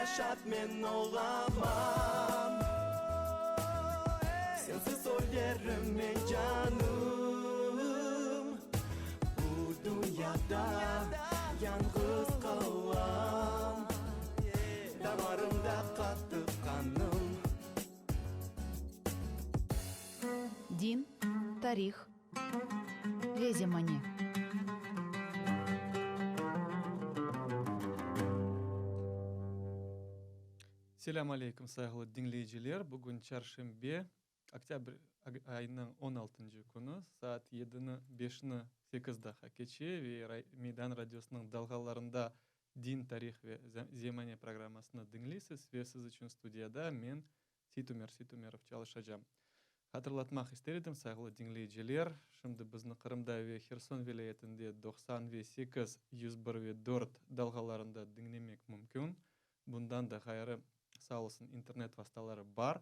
Yaşap men olamam Sensiz ölerim men canım Bu dünyada yañğız qalam Damarımda qattı qanım. Din, tarih ve zemane. Selâm aleyküm, sayğılı diñleyiciler! Bugün çarşenbe, oktâbr ayınıñ on altıncı künü, saat yedini beşni sekiz daqqa keçe ve Meydan radiosınıñ dalğalarında Din, tarih ve zemane programmasını diñleysiz ve siz içün studiyada men, Seytumer Seytumerov, çalışacam. Hatırlatmaq ister edim, sayğılı diñleyiciler, şimdi bizni Qırımda ve Herson vilâyetinde 90 ve 8, 101 ve 4 dalğalarında diñlemek mümkün. Bundan da ğayrı, sağ olsun, internet vastaları bar.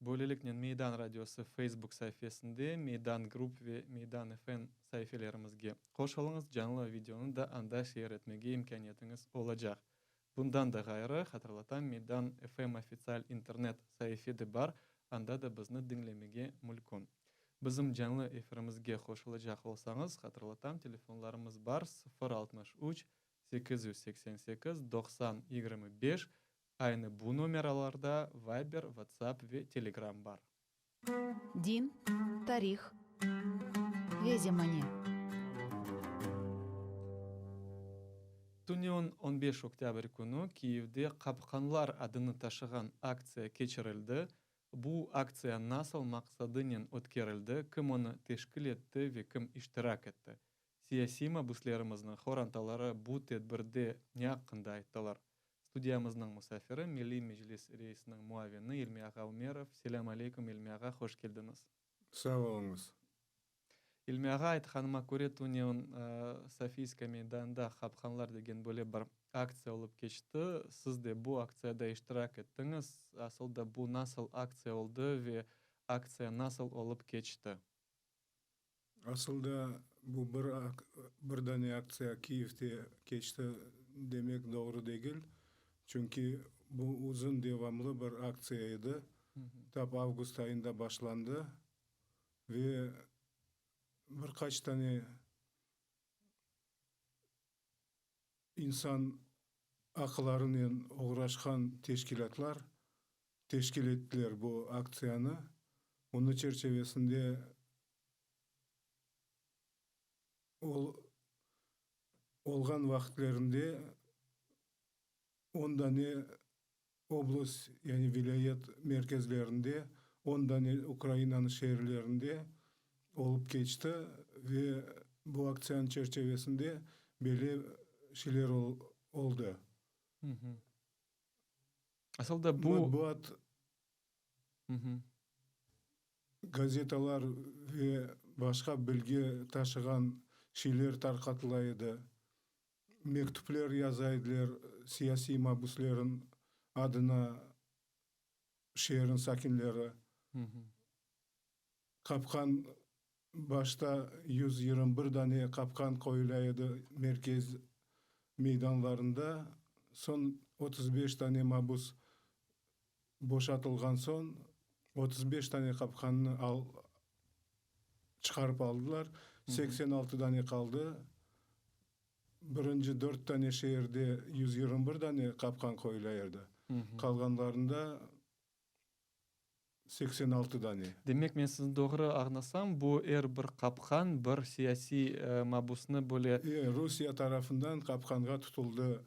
Böyleliknen Meydan radiosı Facebook saifesinde Meydan Group ve Meydan FM saifelerimizge qoşulıñız, canlı videonı da anda seyir etmege imkâniyetiñiz olacaq. Bundan da ğayrı, hatırlatam, Meydan FM ofitsial internet saife de bar, anda da bizni diñlemege mülkün. Bizim canlı efirimizge qoşulacaq olsañız, hatırlatam, telefonlarımız bar, 0 63 888 90 25, Aynı bu nomeralarda Viber, WhatsApp ve Telegram bar. Din, tarih ve zemane. Tünevin 15 oktâbr künü Kiyevde Qapqanlar adını taşığan aktsiya keçirildi. Bu aktsiya nasıl maqsadınen ötkerildi, kim onı teşkil etti ve kim iştirak etti? Siyasiy mabüslerimizniñ qorantaları bu tedbirde ne aqqında ayttılar? Studiyamıznıñ musafiri, Milliy Meclis reisiniñ muavini İlmi ağa Ümerov. Selâm aleyküm, İlmi ağa, hoş keldiñiz. Sağ oluñız. İlmi ağa, aytqanıma köre, tünevin Sofiyskaya meydanında Qapqanlar degen böyle bir aktsiya olıp keçti. Siz de bu aktsiyada iştirak ettiñiz. Asıl da bu nasıl aktsiya oldı ve aktsiya nasıl olıp keçti? Asıl da bu bir bir dane aktsiya Kiyevde keçti demek doğru degil, çünki bu uzun devamlı bir aktsiya edi, tap avgust ayında başlandı ve bir qaç tane insan aqlarınen oğraşqan teşkilâtlar teşkil ettiler bu aktsiyanı. Onıñ çerçevesinde olğan vaqıtlarında on dane oblast, yani vilâyet merkezlerinde, on dane Ukrainanıñ şeerlerinde olıp keçti ve bu aktsiyanıñ çerçevesinde böyle şeyler oldı. Asıl da bu... Matbuat, gazetalar ve başqa bilgi taşığan şeyler tarqatıla edi. Mektüpler yaza ediler siyasiy mabüslerniñ adına şeerniñ sakinleri. Qapqan başta 121 dane qapqan qoyula edi merkez meydanlarında, soñ 35 tane mabüs boşatılğan soñ 35 tane qapqannı al çıqarıp aldılar, 86 dane qaldı. Birinci dört tane şeerde 121 dane qapqan qoyula edi, qalğanlarında 86 dane. Demek, men sizni doğru añlasam, bu er bir qapqan bir siyasiy mabusnı böyle... E, Rusiye tarafından qapqanğa tutuldı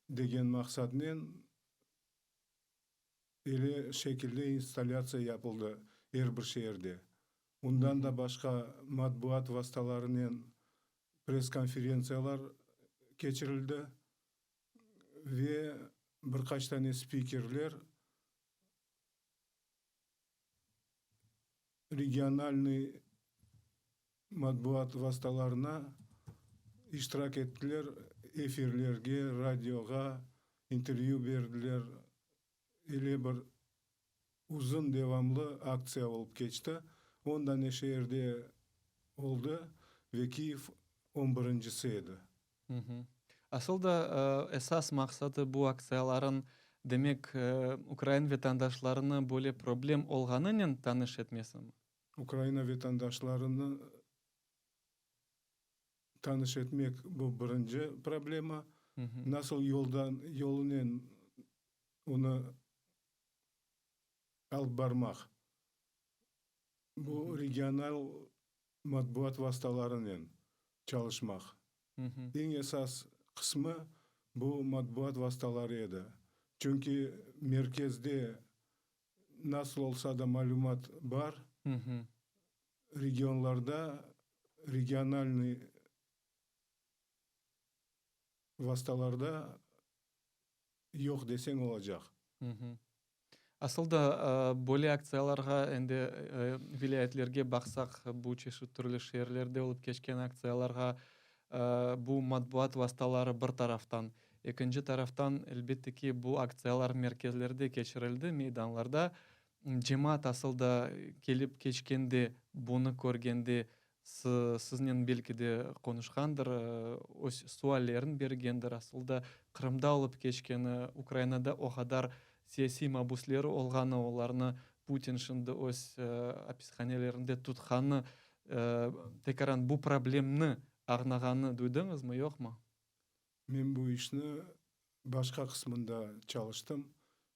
degen maqsadnen ele şekilde installâtsiya yapıldı er bir şeerde. Ondan da başqa matbuat vastalarınen press-konferentsiyalar keçirildi ve bir qaç tane spikerler regionalnıy matbuat vastalarına iştirak ettiler, efirlerge, radioğa intervyü berdiler. Öyle bir uzun devamlı aktsiya olıp keçti. On dane şeerde oldı ve Kiyev on birincisi edi. Asıl da esas maqsadı bu aktsiyaların. Demek, ukrain vetandaşlarını böyle problem olğanınen tanış etmesimi? Ukraina vetandaşlarını tanış etmek, bu birinci problema. Nasıl yoldan, yolunen onı alıp barmaq? Bu regional matbuat vastalarınen çalışmaq. Eñ esas qısmı bu matbuat vastaları edi. Çünki merkezde nasıl olsa da malümat bar, regionlarda regionalnıy vastalarda yoq deseñ olacaq. Asıl da, böyle aktsiyalarğa endi vilâyetlerge baqsaq, bu çeşit türlü şeerlerde olıp keçken aktsiyalarğa bu matbuat vastaları bir taraftan, ekinci taraftan, elbette ki, bu aktsiyalar merkezlerde keçirildi, meydanlarda. Cemaat asıl da kelip keçkende, bunı körgende, siznen belki de qonuşqandır, öz suallerin bergendir. Asıl da Qırımda olıp keçkeni, Ukrainada o qadar siyasiy mabusleri olğanı, olarnı Putin şimdi öz apishanelerinde tutqanı, tekaran bu problemni ağnağanı duydıñızmı, yoqmı? Men bu işni başqa qısmında çalıştım,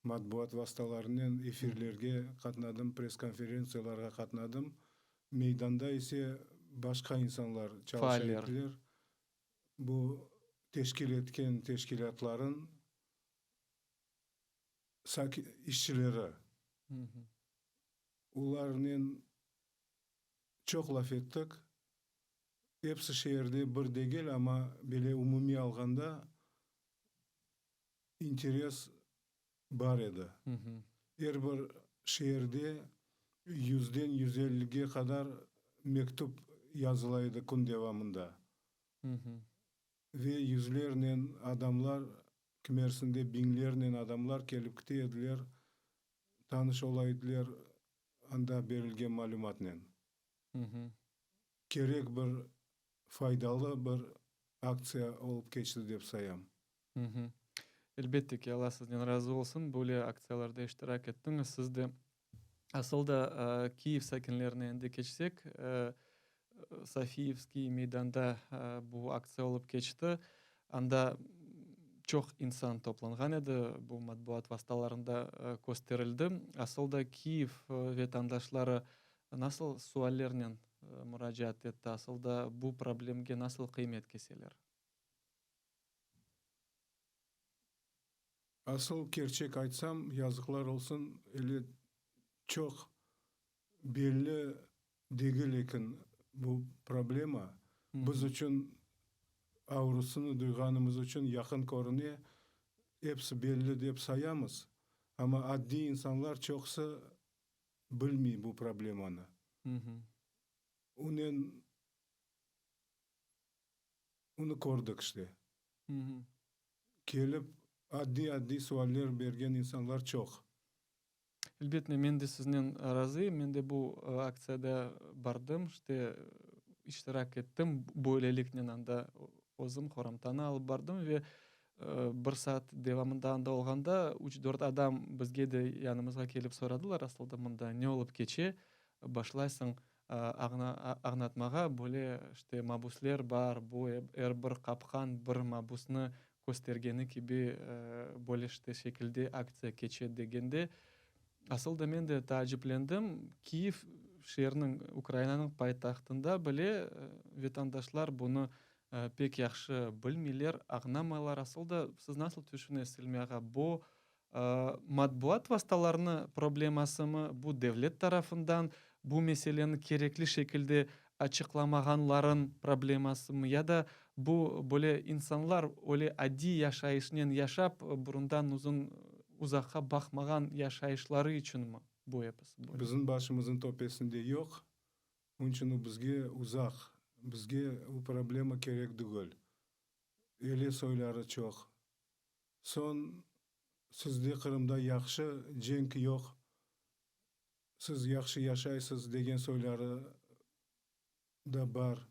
matbuat vastalarınen efirlerge qatnadım, press-konferentsiyalarğa qatnadım. Meydanda ise başqa insanlar çalışa ediler. Bu teşkil etken teşkilâtların işçileri. Olarnen çoq laf ettik. Episi şeerde bir degil, amma bile umumiy alğanda interes bar edi. Er bir şeerde yüzden yüz ellige qadar mektüp yazıla edi kün devamında. Ve yüzlernen adamlar, kimersinde biñlernen adamlar kelip kite ediler, tanış ola ediler anda berilgen malümatnen. Kerek bir, faydalı bir aktsiya olıp keçti dep sayam. Elbette ki, Alla sizden razı olsun, böyle aktsiyalarda iştirak ettiñiz. Siz de asıl da Kiyev sakinlerine endi keçsek, Sofiyevskiy meydanda bu aktsiya olıp keçti. Anda çoq insan toplanğan edi, bu matbuat vastalarında kösterildi. Asıl da Kiyev vetandaşları nasıl suallernen muracaat etti, asıl da bu problemge nasıl qıymet keseler? Asıl kerçek aytsam, yazıqlar olsun, ele çoq belli degil eken bu problema. Biz içün ağrısını duyğanımız içün yaqın körüne, episi belli dep sayamız, amma addiy insanlar çoqusı bilmey bu problemanı. Onen onı kördik işte. Kelip addiy-addiy sualler bergen insanlar çoq. Elbette, men de siznen razıyım. Men de bu aktsiyada bardım, işte, iştirak ettim. Böyleliknen anda özüm qorantanı alıp bardım ve bir saat devamında anda olğanda üç-dört adam bizge de yanımızğa kelip soradılar, asılda mında ne olıp keçe, başlaysıñ añlatmağa, böyle, işte, mabusler bar, bu er bir qapqan bir mabusnı köstergeni kibi, böyle, işte, şekilde aktsiya keçe degende, asıl da men de taaciplendim, Kiyev şeeriniñ, Ukrainanıñ paytahtında bile vetandaşlar bunı pek yahşı bilmeyler, añlamaylar. Asıl da siz nasıl tüşünesiz, İlmi ağa, bu matbuat vastalarını problemasımı, bu devlet tarafından bu meseleni kerekli şekilde açıqlamağanların problemasımı ya da bu böyle insanlar öyle adiy yaşayışnen yaşap, burundan uzun uzaqqa baqmağan yaşayışları içünmi bu episi böyle? Bizim başımızın töpesinde yoq, onıñ içün o bizge uzaq, bizge o problema kerek tügül. Öyle soyları çoq. Soñ, sizde Qırımda yahşı, cenk yoq, siz yahşı yaşaysız degen soyları da bar.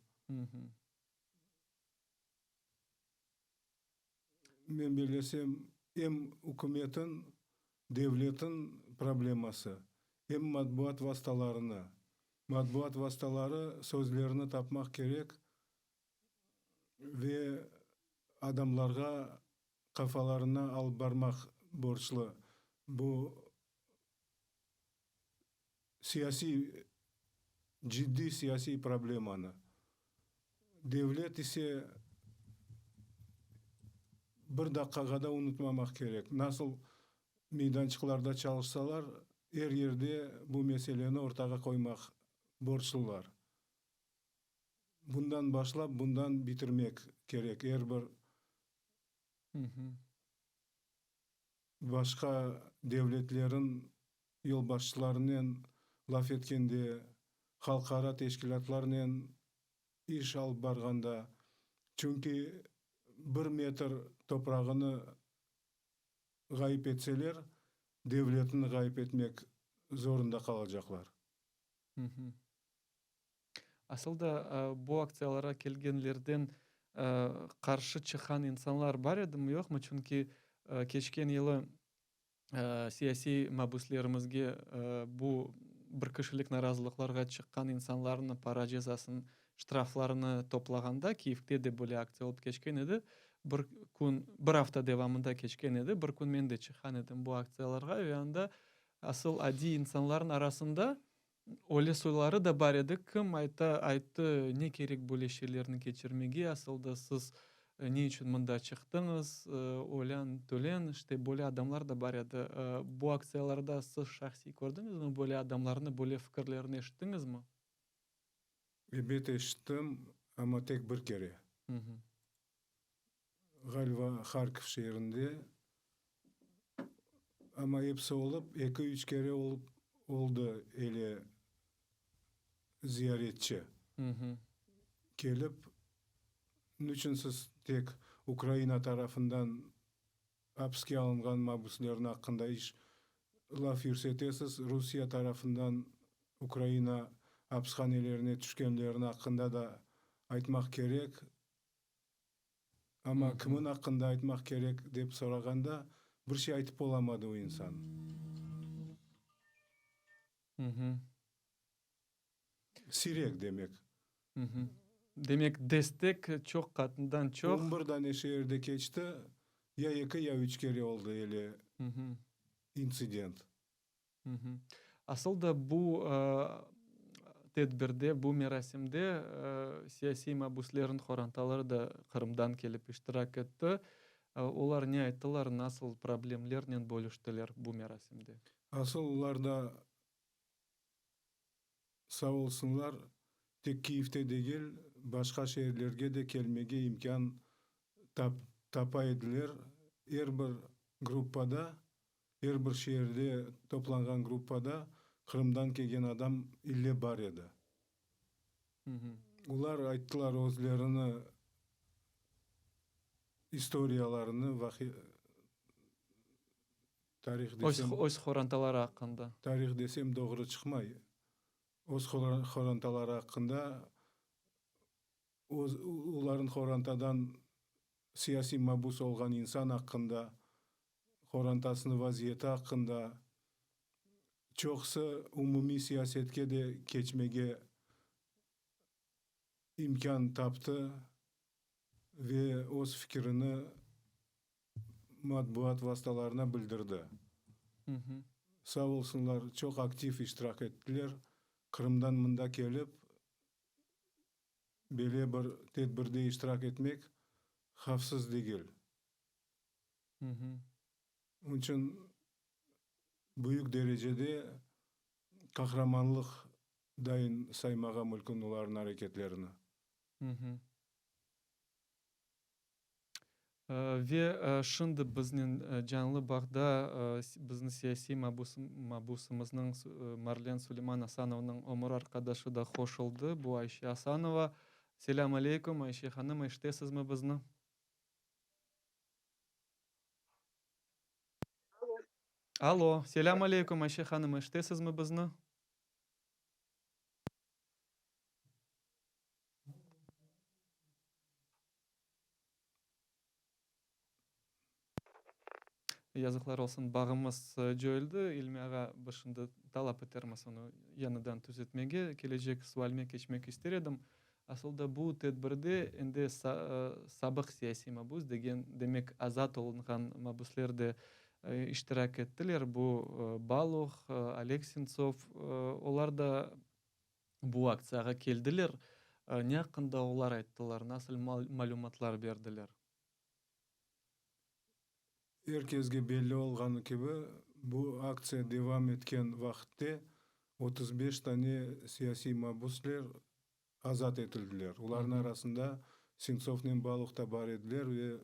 Men bellesem. Em ükümetin, devletin probleması, em matbuat vastalarını. Matbuat vastaları sözlerini tapmaq kerek ve adamlarğa qafalarına alıp barmaq borclu. Bu siyasiy, ciddiy siyasiy problemanı. Devlet ise bir daqqağa da unutmamaq kerek. Nasıl meydançıqlarda çalışsalar, er yerde bu meseleni ortağa qoymaq borclular. Bundan başlap, bundan bitirmek kerek er bir başqa devletlerin yolbaşçılarınen laf etkende, halqara teşkilâtlarnen iş alıp barğanda, çünki bir metr toprağını ğayıp etseler, devletini ğayıp etmek zorunda qalacaqlar. Asıl da bu aktsiyalara kelgenlerden qarşı çıqqan insanlar bar edimi, yoqmı? Çünki keçken yılı siyasiy mabüslerimizge bu bir kişilik narazılıqlarğa çıqqan insanlarnı para cezasın, ştraflarını toplağanda, Kiyevde de böyle aktsiya olıp keçken edi, bir kün, bir afta devamında keçken edi, bir kün men de çıqqan edim bu aktsiyalarğa ve anda asıl adiy insanların arasında Öyle soyları da bar edi, kim ayta, ayttı, ne kerek böyle şeylerni keçirmege, asıl da siz ne içün mında çıqtıñız, ölân, tölen, işte, böyle adamlar da bar edi. Bu aktsiyalarda siz şahsiy kördiñizmi böyle adamlarnı, böyle fikirlerni eşittiñizmi? Ebet, eşittim, amma tek bir kere. Ğaliba, Harkov şeerinde, amma episi olıp, eki-üç kere olıp oldı ele ziyaretçi kelip, niçün siz tek Ukraina tarafından apiske alınğan mabüslerniñ aqqında iş laf yürsetesiz, Rusiye tarafından Ukraina apishanelerine tüşkenlerniñ aqqında da aytmaq kerek, Amma kimin aqqında aytmaq kerek, dep sorağanda, bir şey aytıp olamadı o insan. Siyrek, demek. Demek, destek çoq qatından çoq. On bir dane şeerde keçti, ya eki, ya üç kere oldı ele intsident. Asıl da bu tedbirde, bu merasimde siyasiy mabüslerniñ qorantaları da Qırımdan kelip iştirak etti. Olar ne ayttılar, nasıl problemlernen bölüştiler bu merasimde? Asıl olar da sağ olsunlar, tek Kiyevde degil, başqa şeerlerge de kelmege imkân tapa ediler. Er bir gruppada Er bir şeerde toplanğan gruppada Qırımdan kelgen adam ille bar edi. Olar ayttılar özlerini istoriyalarını, tarih desem. Öz qorantaları aqqında. Tarih desem doğru çıqmay. Öz qorantaları aqqında, öz, olarnıñ qorantadan siyasiy mabus olğan insan aqqında. Qorantasınıñ vaziyeti aqqında, çoqusı umumiy siyasetke de keçmege imkân taptı ve öz fikirini matbuat vastalarına bildirdi. Sağ olsunlar, çoq aktiv iştirak ettiler. Qırımdan mında kelip, böyle bir tedbirde iştirak etmek havfsız degil. Onıñ içün büyük derecede qahramanlıq dayın saymağa mülkün olarnıñ areketlerini. Ve şimdi biznen canlı bağda bizni siyasiy mabusımıznıñ Marlen Suleyman Asanovnıñ ömür arqadaşı da qoşuldı, bu Ayşe Asanova. Selâm aleyküm, Ayşe hanım, eşitesizmi bizni? Alo, selâm aleyküm, Ayşe hanım, eşitesizmi bizni? Yazıqlar olsun, bağımız coyuldı. İlmi ağa, biz şimdi talap etermiz onı yañıdan tüzetmege. Kelecek sualime keçmek ister edim. Asıl da bu tedbirde endi sabıq siyasiy mabus degen, demek azat olunğan mabusler de iştirak ettiler. Bu Baluh, Oleg Sentsov, olar da bu aktsiyağa keldiler. Ne aqqında olar ayttılar, nasıl malümatlar berdiler? Er kesge belli olğanı kibi, bu aktsiya devam etken vaqıtte 35 tane siyasiy mabusler azat etildiler. Olarnıñ arasında Sentsovnen Baluh da bar ediler ve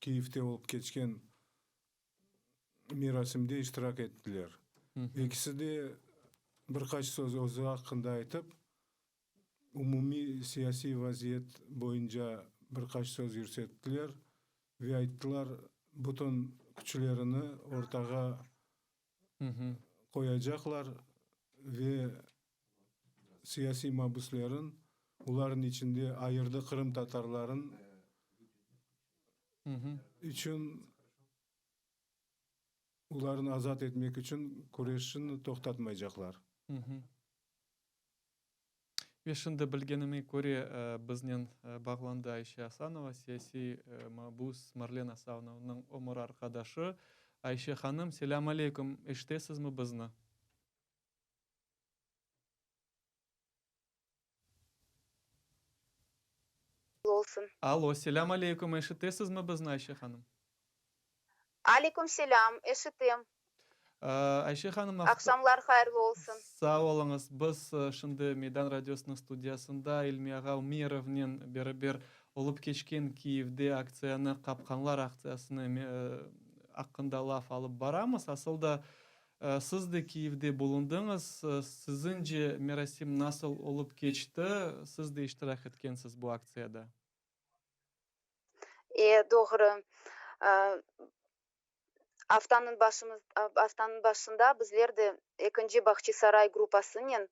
Kiyevde olıp keçken merasimde iştirak ettiler. Ekisi de bir qaç söz özü aqqında aytıp, umumiy siyasiy vaziyet boyunca bir qaç söz yürsettiler ve ayttılar, bütün küçlerini ortağa qoyacaqlar ve siyasiy mabüslerin, olarnıñ içinde ayırdı qırımtatarların içün, olarnı azat etmek içün küreşini toqtatmaycaqlar. Ve şimdi bilgenime köre, biznen bağlandı Ayşe Asanova, siyasiy mabus Marlen Asanovnıñ ömür arqadaşı. Ayşe hanım, selâm aleyküm, eşitesizmi bizni? Olsun. Alo, selâm aleyküm, eşitesizmi bizni, Ayşe hanım? Aleyküm selâm, eşitem. Ayşe hanım, Aqşamlar hayırlı olsun. Sağ oluñız. Biz şimdi Meydan radiosınıñ studiyasında İlmi ağa Umerovnen beraber olıp keçken Kiyevde aktsiyanı, Qapqanlar aktsiyasını aqqında laf alıp baramız. Asıl da siz de Kiyevde bulundıñız. Siziñce merasim nasıl olıp keçti? Siz de iştirak etkensiz bu aktsiyada. E, doğru. Aftanıñ başımız, aftanıñ başında bizler de ekinci Bahçisaray gruppasınen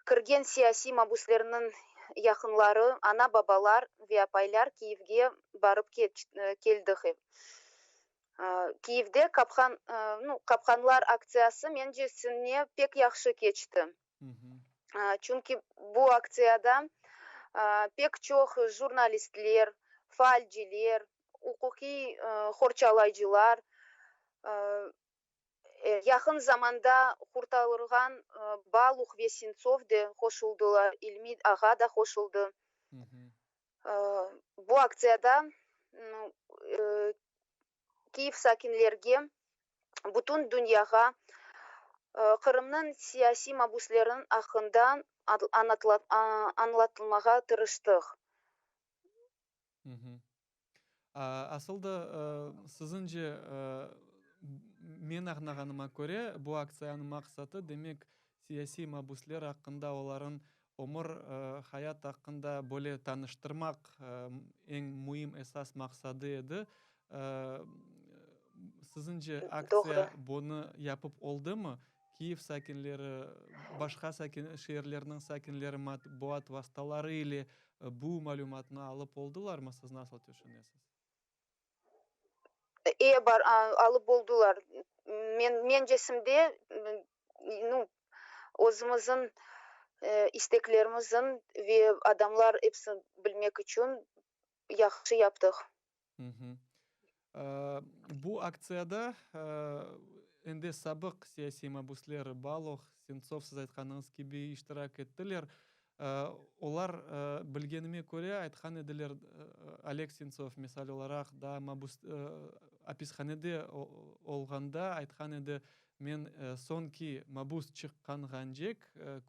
kirgen siyasiy mabüslerniñ yaqınları, ana-babalar ve apaylar Kiyevge barıp keldik. Kiyevde qapqan, nu, qapqanlar aktsiyası mencesine pek yahşı keçti. Çünki bu aktsiyada pek çoq jurnalistler, faalciler, uquqiy qorçalayıcılar, yaqın zamanda qurtarılğan Baluh ve Sentsov de qoşuldılar, İlmi ağa da qoşuldı. Bu aktsiyada Kiyev sakinlerge, bütün dünyağa Qırımnıñ siyasiy mabüsleriniñ aqqında añlatmağa tırıştıq. Asıl da, siziñce, men añlağanıma köre, bu aktsiyanıñ maqsatı, demek, siyasiy mabüsler aqqında, olarıñ ömür, hayat aqqında böyle tanıştırmaq eñ müim esas maqsadı edi. Siziñce, aktsiya bunı yapıp oldımı? Kiyev sakinleri, başqa sakin, şeerlerniñ sakinleri matbuat vastaları ile bu malümatnı alıp oldılarmı, siz nasıl tüşünesiz? E, bar, alıp oldılar. Men, mencesimde, nu, özümizin isteklerimizin ve adamlar episi bilmek içün yahşı yaptıq. Bu aktsiyada endi sabıq siyasiy mabüsler Baluh, Sentsov, siz aytqanıñız kibi, iştirak ettiler. Olar, bilgenime köre, aytqan ediler, Oleg Sentsov, misal olaraq, daa mabüs, apishanede olğanda aytqan edi, men soñki mabüs çıqqanğancek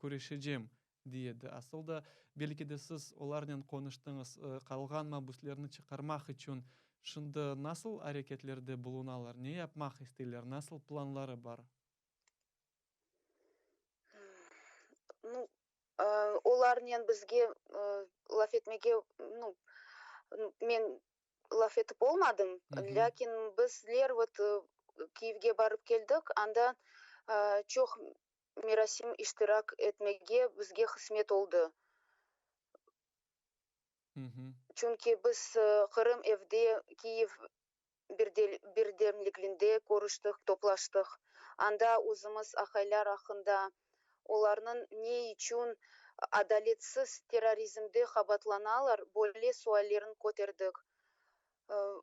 küreşecem, dey edi. Asıl da, belki de siz olarnen qonuştıñız, qalğan mabüslerni çıqarmaq içün şimdi nasıl areketlerde bulunalar, ne yapmaq isteyler, nasıl planları bar? Nu, olarnen bizge laf etmege, nu, men laf etip olmadım, lâkin bizler vot Kiyevge barıp keldik, anda çoq merasim iştirak etmege bizge qısmet oldı. Çünki biz Qırım evde, Kiyev. birdemliginde körüştik, toplaştıq. Anda özümiz aqaylar aqqında, olarnıñ ne içün adaletsiz terrorizmde qabatlanalar, böyle suallerini köterdik.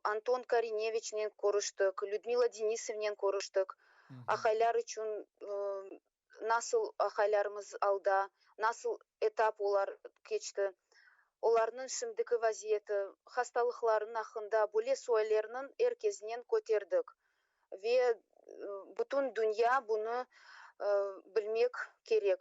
Anton Korineviçnen körüştik, Lüdmila Denisovnen körüştik. Aqaylar içün nasıl aqaylarımız alda, nasıl etap olar keçti, olarnıñ şimdiki vaziyeti, hastalıqlarınıñ aqqında böyle suallerniñ er kesnen köterdik. Ve bütün dünya bunı bilmek kerek.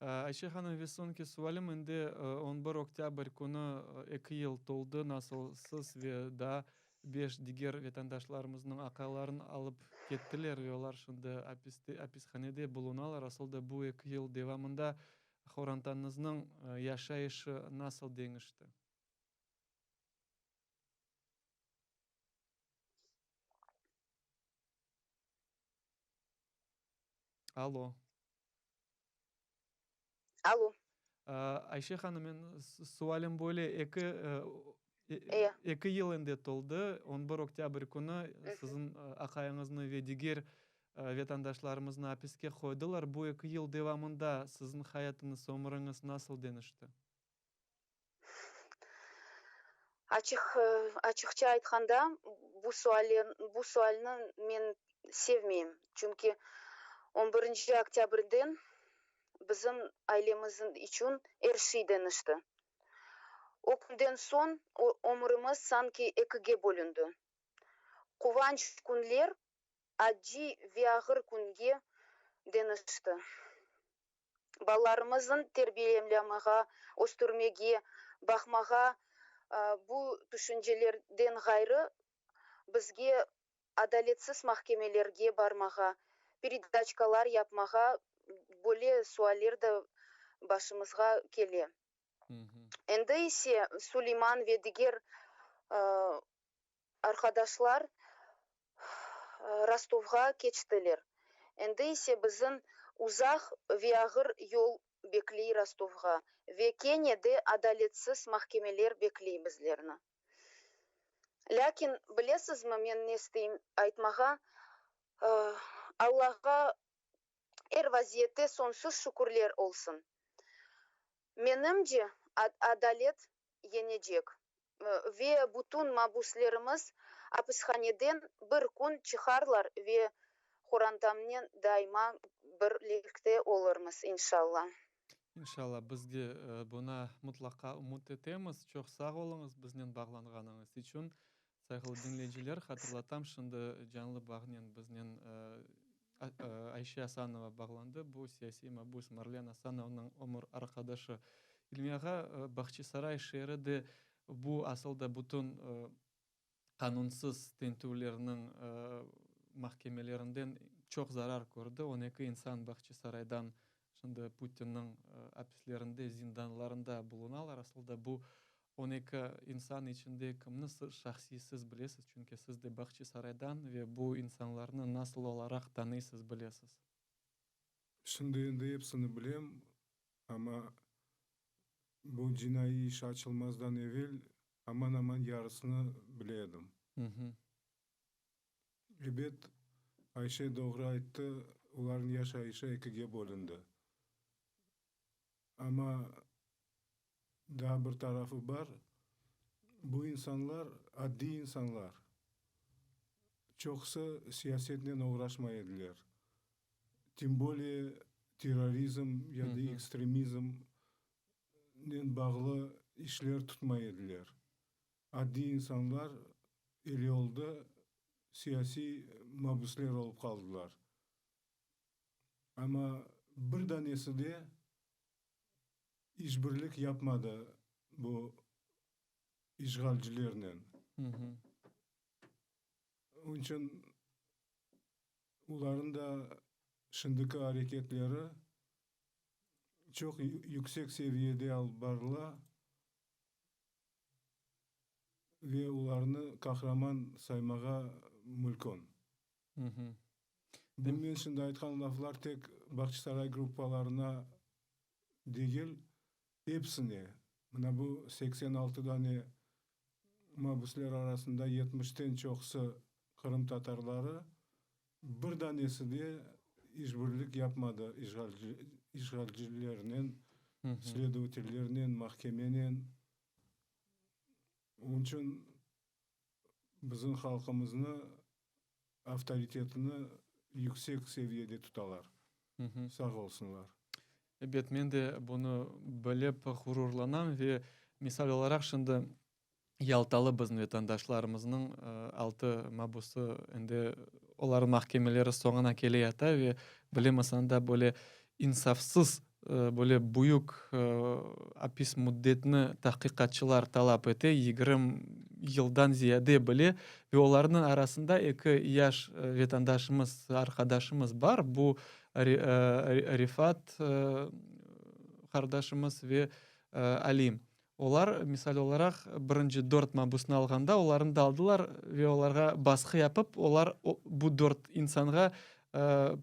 Ayşe hanım, ve soñki sualim, endi on bir oktâbr künü eki yıl toldı, nasıl siz ve daa beş diger vetandaşlarımıznıñ aqaylarını alıp kettiler ve olar şimdi apiste, apishanede bulunalar. Asıl da bu eki yıl devamında qorantañıznıñ yaşayışı nasıl deñişti? Alo. Alo. Ayşe hanım, men sualim böyle, eki eki yıl endi toldı, on bir oktâbr künü siziñ aqayıñıznı ve diger vetandaşlarımıznı apiske qoydılar. Bu eki yıl devamında siziñ hayatıñız, ömüriñiz nasıl deñişti? Açıq, açıqça aytqanda, bu suallen, bu sualni men sevmeyim. Çünki on birinci oktâbrden bizim ailemiz içün er şey deñişti. O künden soñ ömürimiz sanki ekige bölündi. Quvanç künler acı ve ağır künge deñişti. Balalarımıznı terbiyelemağa, östürmege, baqmağa, bu tüşüncelerden ğayrı, bizge adaletsiz mahkemelerge barmağa, peredaçkalar yapmağa, böyle sualler de başımızğa kele. Endi ise Suleyman ve diger Arqadaşlar Rostovğa keçtiler. Endi ise bizim uzaq ve ağır yol bekley Rostovğa ve kene de adaletsiz mahkemeler bekley bizlerni. Lâkin, bilesizmi, men ne isteyim aytmağa, Allağa er vaziyette soñsuz şükürler olsun. Menimce, adalet yeñecek ve bütün mabüslerimiz apishaneden bir kün çıqarlar ve qorantamnen daima birlikte olurmız, inşalla. İnşalla, biz de buna mıtlaqa ümüt etemiz. Çoq sağ oluñız biznen bağlanğanıñız içün. Sayğılı diñleyiciler, hatırlatam, şimdi canlı bağnen biznen Ayşe Asanova bağlandı. Bu, siyasiy mabüs Marlen Asanovnıñ ömür arqadaşı. İlmi ağa, Bahçisaray şeeri de bu asıl da bütün qanunsız tintüvlerniñ mahkemelerinden çoq zarar kördi. On eki insan Bahçisaraydan şimdi Putinniñ apislerinde, zindanlarında bulunalar. Asıl da bu On eki insan içinde kimni şahsiy siz bilesiz, çünki siz de Bahçisaraydan ve bu insanlarnı nasıl olaraq tanıysız, bilesiz? Şimdi endi epsini bilem, amma bu cinaiy iş açılmazdan evel aman-aman yarısını bile edim. Ebet, Ayşe doğru ayttı, olarnıñ yaşayışı ekige bölündi. Amma daa bir tarafı bar, bu insanlar addiy insanlar, çoqusı siyasetnen oğraşmay ediler, tem boleye terrorizm ya da ekstremizmnen bağlı işler tutmay ediler. Addiy insanlar ele oldı, siyasiy mabüsler olıp qaldılar. Amma bir danesi de işbirlik yapmadı bu işğalcilernen. Onıñ içün olarnıñ da şimdiki areketleri çoq yüksek seviyede alıp barıla ve olarnı qahraman saymağa mülkün. Bu men şimdi aytqan laflar tek Bağçasaray gruppalarına degil, epsine, mına bu 86 dane. Mabüsler arasında yetmişten çoqusı qırımtatarları, bir danesi de işbirlik yapmadı işğalcilernen, sledovatellernen, mahkemenen. Onıñ içün bizim halqımıznı avtoritetini yüksek seviyede tutalar. Sağ olsunlar. Ebet, men de bunı bilip ğururlanam ve misal olaraq şimdi Yaltalı bizim vetandaşlarımıznıñ altı mabusı endi olarnıñ mahkemeleri soñuna kele yata ve bilemiz anda böyle insafsız böyle büyük apis müddetini tahqiqatçılar talap ete, 20 yıldan ziyade bile ve olarnıñ arasında eki yaş vetandaşımız, arqadaşımız bar, bu Refat qardaşımız ve Alim. Olar, misal olaraq, birinci dört mabüsni alğanda, olarnı da aldılar ve olarğa basqı yapıp, olar bu dört insanğa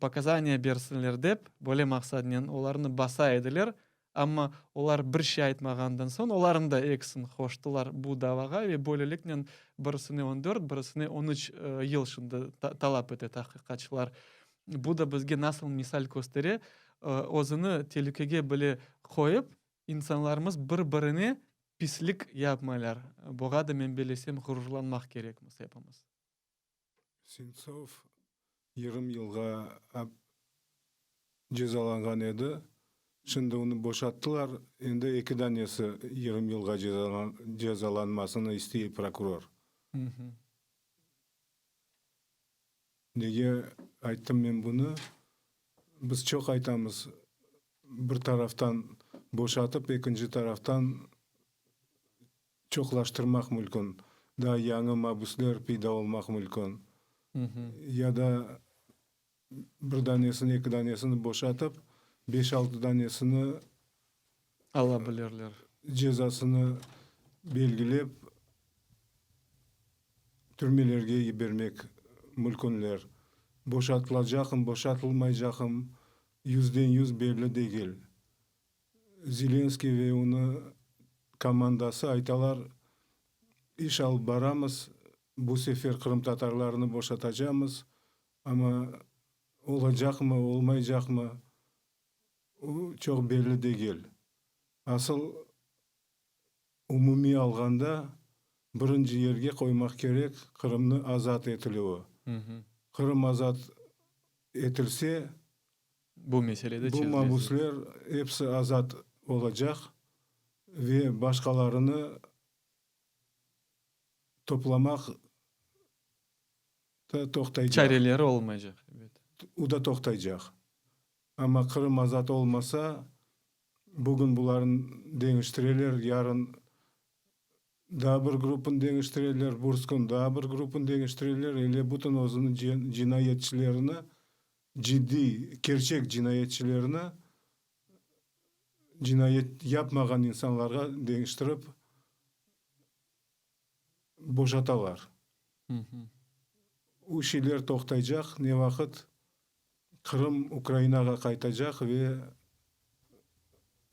pokazaniya bersinler dep, böyle maqsadnen olarnı basa ediler. Amma olar bir şey aytmağandan soñ, olarnı da ekisini qoştılar bu davağa ve böyleliknen birisine on dört, birisine on üç yıl şimdi talap ete tahqiqatçılar. Bu da bizge nasıl misal köstere, özüni telükege bile qoyıp, İnsanlarımız bir-birine pislik yapmaylar. Buğa da, men bellesem, ğururlanmaq kerekmiz epimiz. Sentsov 20 yılğa cezalanğan edi. Şimdi onı boşattılar, endi eki danesi 20 yılğa cezalanmasını istey prokuror. Nege ayttım men bunı? Biz çoq aytamız, bir taraftan boşatıp, ekinci taraftan çoqlaştırmaq mülkün, daa yañı mabüsler peyda olmaq mülkün. Ya da bir danesini, eki danesini boşatıp, beş-altı danesini Ala bilirler. Cezasını belgilep, türmelerge yibermek mülkünler. Boşatılacaqım, boşatılmaycaqım yüzden yüz belli degil. Zelenskıy ve onı komandası aytalar, iş alıp baramız, bu sefer qırımtatarlarnı boşatacamız, amma olacaqmı, olmaycaqmı, O çoq belli degil. Asıl, umumiy alğanda, birinci yerge qoymaq kerek Qırımnı azat etilüvi. Qırım azat etilse, bu mesele de bu mabüsler episi azat olacaq ve başqalarını toplamaq da toqtaycaq. Çareleri olmaycaq, ebet. O da toqtaycaq. Amma Qırım azat olmasa, bugün bularnı deñiştireler, yarın daa bir gruppanı deñiştireler, burskün daa bir gruppanı deñiştireler, ile bütün özüniñ cinayetçilerini, ciddiy, kerçek cinayetçilerini cinayet yapmağan insanlarğa deñiştirip boşatalar. O şeyler toqtaycaq ne vaqıt Qırım Ukrainağa qaytacaq ve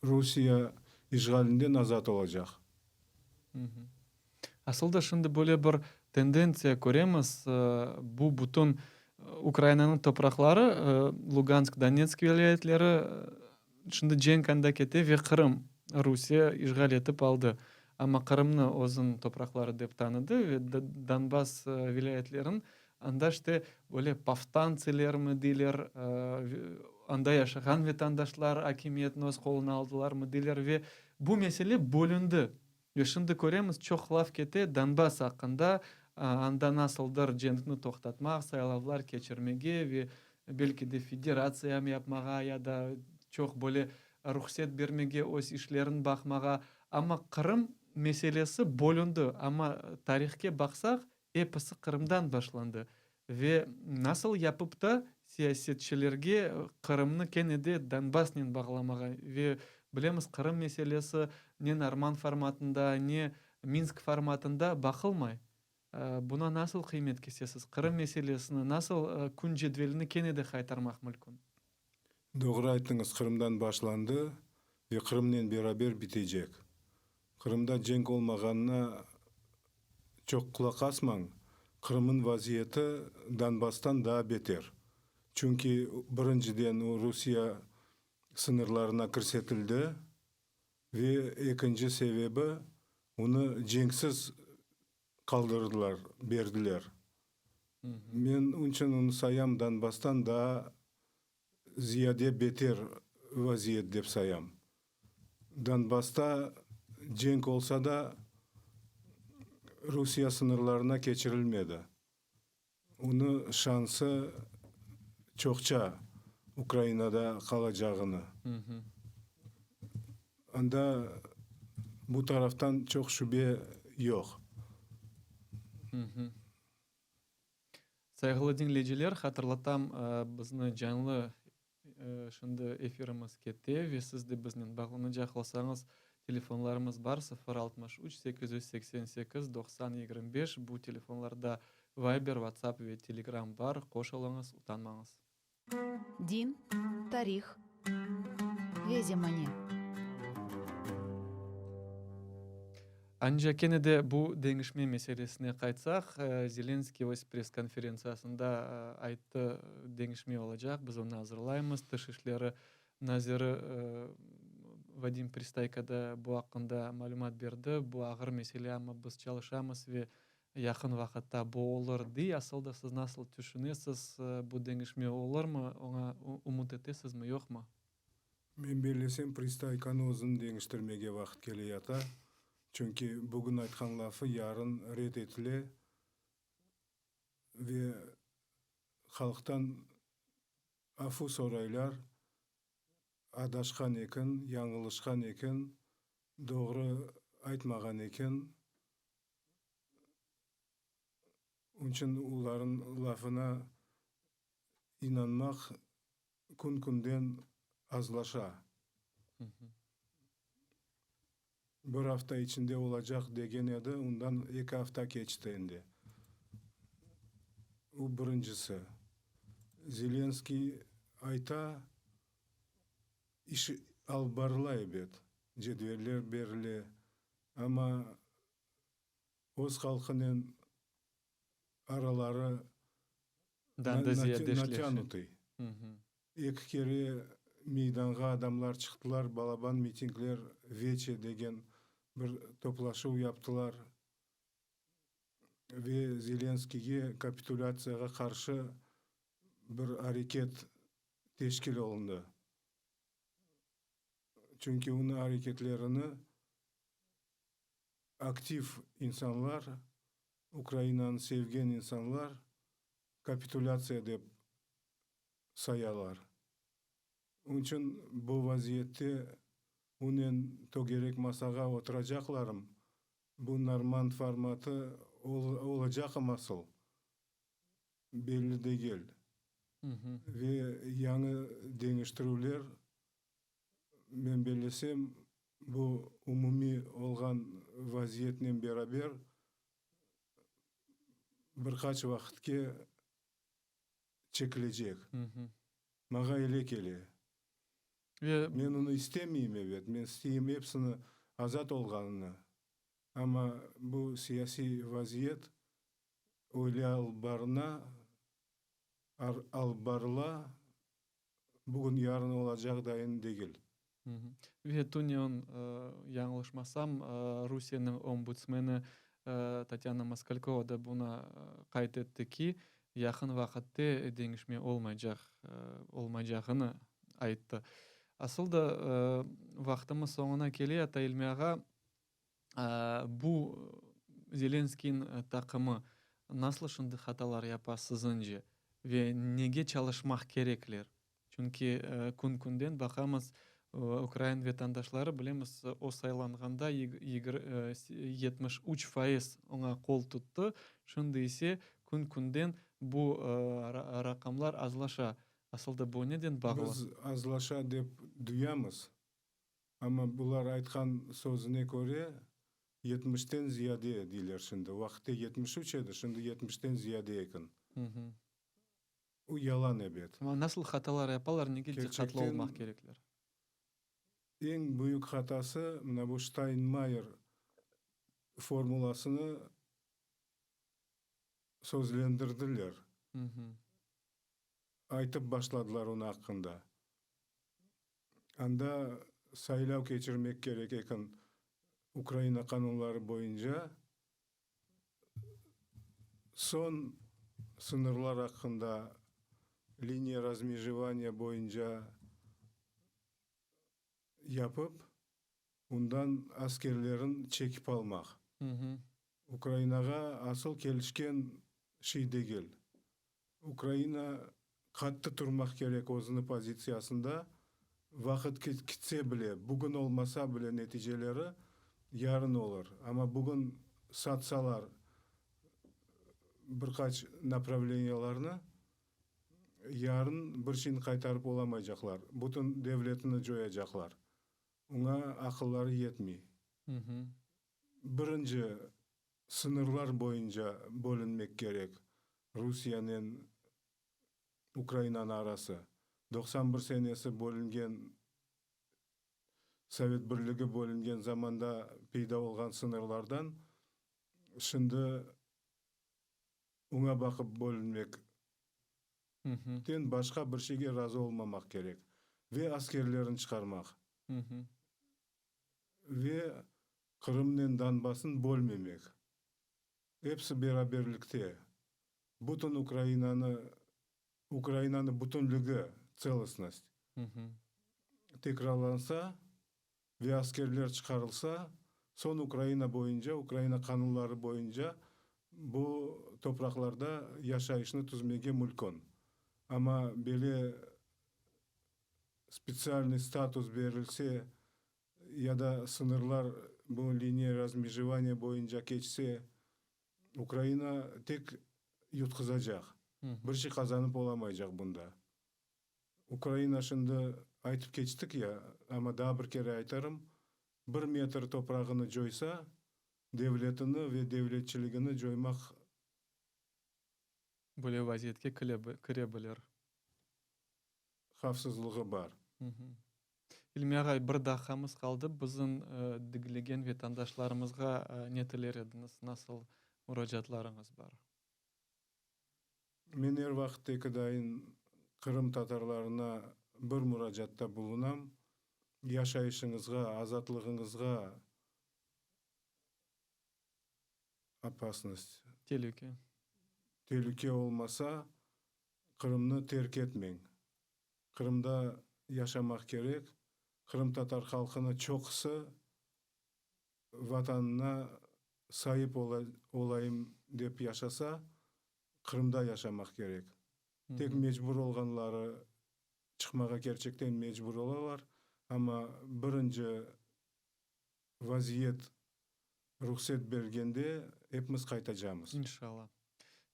Rusiye işğalinden azat olacaq. Asıl da şimdi böyle bir tendentsiya köremiz, bu bütün Ukrainanıñ topraqları, Lugansk, Donetsk vilâyetleri, şimdi cenk anda kete ve Qırım Rusiye işğal etip aldı. Amma Qırımnı özüniñ topraqları dep tanıdı ve Donbass vilâyetlerin Anda işte böyle povstantsilermi deyler, anda yaşağan vetandaşlar akimiyetni öz qoluna aldılarmı deyler ve bu mesele bölündi. Ve şimdi köremiz, çoq laf kete Donbass aqqında, anda nasıldır cenkni toqtatmaq, saylavlar keçirmege ve belki de federatsiya yapmağa ya da çoq böyle ruhset bermege, öz işlerini baqmağa. Amma Qırım meselesi bölündi. Amma tarihke baqsaq, Episi Qırımdan başlandı. Ve nasıl yapıp da siyasetçilerge Qırımnı kene de Donbassnen bağlamağa? Ve bilemiz, Qırım meselesi ne Norman formatında, ne Minsk formatında baqılmay. Buna nasıl qıymet kesesiz? Qırım meselesini nasıl kün cedveline kene de qaytarmaq mülkün? Doğru ayttıñız, Qırımdan başlandı ve Qırımnen beraber bitecek. Qırımda cenk olmağanına. çoq qulaq asmañ, Qırım'ın vaziyeti Donbass'tan daa beter. Çünki birinciden o Rusiye sıñırlarına kirsetildi ve ekinci sebebi onı cenksiz qaldırdılar, berdiler. Men onıçün onı sayam Donbass'tan daa ziyade beter vaziyet dep sayam. Donbassta cenk olsa da, Rusiye sıñırlarına keçirilmedi. Onı şansı çoqça Ukrainada qalacağını. Anda bu taraftan çoq şübe yoq. Sayğılı diñleyiciler, hatırlatam, bizni canlı şimdi efirimiz kete ve siz de biznen bağlanacaq olsañız, telefonlarımız bar, 063 888 90 25, bu telefonlarda Viber, WhatsApp ve Telegram bar, qoşulıñız, utanmañız. Din, tarih ve zemane. Anca kene de bu deñişme meselesine qaytsaq, Zelenskiy öz press-konferentsiyasında ayttı, deñişme olacaq, biz onı azırlaymız. Tış işleri naziri Vadim Pristayko da bu aqqında malümat berdi, bu ağır mesele, amma biz çalışamız ve Yaqın vaqıtta bu olur, dey. Asıl da siz nasıl tüşünesiz, bu deñişme olurmı, oña ümüt etesizmi, yoqmı? Men bellesem, Pristaykonı özüni deñiştirmege vaqıt keleyata. Çünki bugün aytqan lafı yarın red etile ve halqtan afu soraylar, adaşqan eken, yañılışqan eken, doğru aytmağan eken. Onıñ içün olarnıñ lafına inanmaq kün-künden azlaşa. Bir afta içinde olacaq degen edi, ondan eki afta keçti endi. O birincisi. Zelenskiy ayta, iş alıp barıla ebet, cedveller berile, amma öz halqınen araları natânutıy. Eki kere meydanğa adamlar çıqtılar, balaban mitingler, veçe degen bir toplaşuv yaptılar ve Zelenskiyge kapitulâtsiyağa qarşı bir areket teşkil olundı. Çünki onıñ areketlerini aktiv insanlar, Ukrainanı sevgen insanlar kapitulâtsiya dep sayalar. Onıñ içün bu vaziyette onen tögerek masağa oturacaqlarım, bu normand formatı olacaqım asıl, belli degil. Ve yañı deñiştirüvler, men bellesem, bu umumiy olğan vaziyetnen beraber bir qaç vaqıtke çekilecek. Maña öyle kele. Men onı istemeyim, ebet, men isteyim epsini azat olğanını, amma bu siyasiy vaziyet öyle alıp barına, alıp barıla, bugün yarın olacaq dayın degil. Ve tünevin, yañlışmasam, Rusiyeniñ ombudsmeni Tatyana Moskalkova da bunı qayd etti ki, yaqın vaqıtte deñişme olmaycaq, olmaycağını ayttı. Asıl da, vaqtımız soñuna kele, Ata İlmi ağa, Bu Zelenskiyniñ taqımı nasıl şimdi hatalar yapa siziñce ve nege çalışmaq kerekler? Çünki kün-künden baqamız, ukrain vatandaşları, bilemiz, o saylanğanda 73% oña qol tuttı, şimdi ise kün-künden bu raqamlar azlaşa. Asıl da bu neden bağlı? Biz azlaşa dep duyamız, Amma bular aytqan sözüne köre, yetmişten ziyade deyler şimdi. O vaqıtte 73 edi, şimdi yetmişten ziyade eken. O yalan ebet. Amma nasıl hatalar yapalar, nege diqqatlı olmaq kerekler? Eñ büyük hatası, mına bu Ştaynmayer formulasını. sözlendirdiler. Aytıp başladılar onı aqqında. Anda saylav keçirmek kerek eken Ukraina qanunları boyunca. Soñ sıñırlar aqqında liniya razmejevaniya boyunca yapıp, ondan askerlerin çekip almaq. Ukrainağa asıl kelişken şey degil. Ukraina qattı turmaq kerek özüni pozitsiyasında, vaqıt kitse bile, bugün olmasa bile neticeleri yarın olur. Amma bugün satsalar bir qaç napravleniyalarnı, yarın bir şeyni qaytarıp olamaycaqlar, bütün devletini coyacaqlar. Oña aqılları yetmey. Birinci sıñırlar boyunca bölünmek kerek Rusiyenen Ukrainanıñ arası. 91 senesi bölüngen Sovet Birligi bölüngen zamanda peyda olğan sıñırlardan şimdi oña baqıp bölünmek ten başqa bir şeyge razı olmamaq kerek ve askerlerini çıqarmaq ve Qırımnen Donbassnı bölmemek. Episi beraberlikte bütün Ukrainanı, Ukrainanı bütünligi, tselostnost, tekrarlansa ve askerler çıqarılsa, soñ Ukraina boyunca, Ukraina qanunları boyunca bu topraqlarda yaşayışnı tüzmege mülkün. Amma böyle spetsialnıy status berilse ya da sıñırlar bu liniya razmejevaniya boyunca keçse, Ukraina tek yutqızacaq, bir şey qazanıp olamaycaq bunda. Ukraina şimdi aytıp keçtik ya, amma daa bir kere aytarım, bir metr toprağını coysa, devletini ve devletçiligini coymaq. Böyle vaziyetke kire bilir. Havfsızlığı bar. İlmi ağay, bir daqqamız qaldı. Bizim diñlegen vatandaşlarımızğa ne tiler ediñiz, nasıl muracaatlarıñız bar? Men er vaqıttaki dayın qırımtatarlarına bir muracaatta bulunam, yaşayışıñızğa, azatlığıñızğa opasnost, Telüke. telüke olmasa, Qırımnı terk etmeñ. Qırımda yaşamaq kerek. Qırımtatar halqını çoqusı Vatanına saip olayım dep yaşasa, Qırımda yaşamaq kerek. Tek mecbur olğanları çıqmağa kerçekten mecbur olalar, amma birinci vaziyet ruhset bergende epimiz qaytacamız. İnşallah.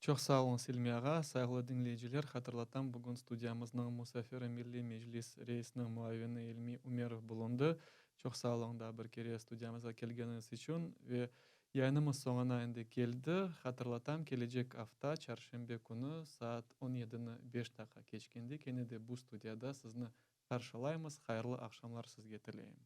Çoq sağ oluñız, İlmi ağa. Sayğılı diñleyiciler, hatırlatam, bugün studiyamıznıñ musafiri Milliy Meclis reisiniñ muavini İlmi Ümerov bulundı. Çoq sağ oluñ daa bir kere studiyamızğa kelgeniñiz içün. Ve yayınımız soñuna endi keldi. Hatırlatam, kelecek afta, çarşenbe künü, saat on yedini beş daqqa keçkende kene de bu studiyada sizni qarşılaymız. Hayırlı aqşamlar sizge tileyim.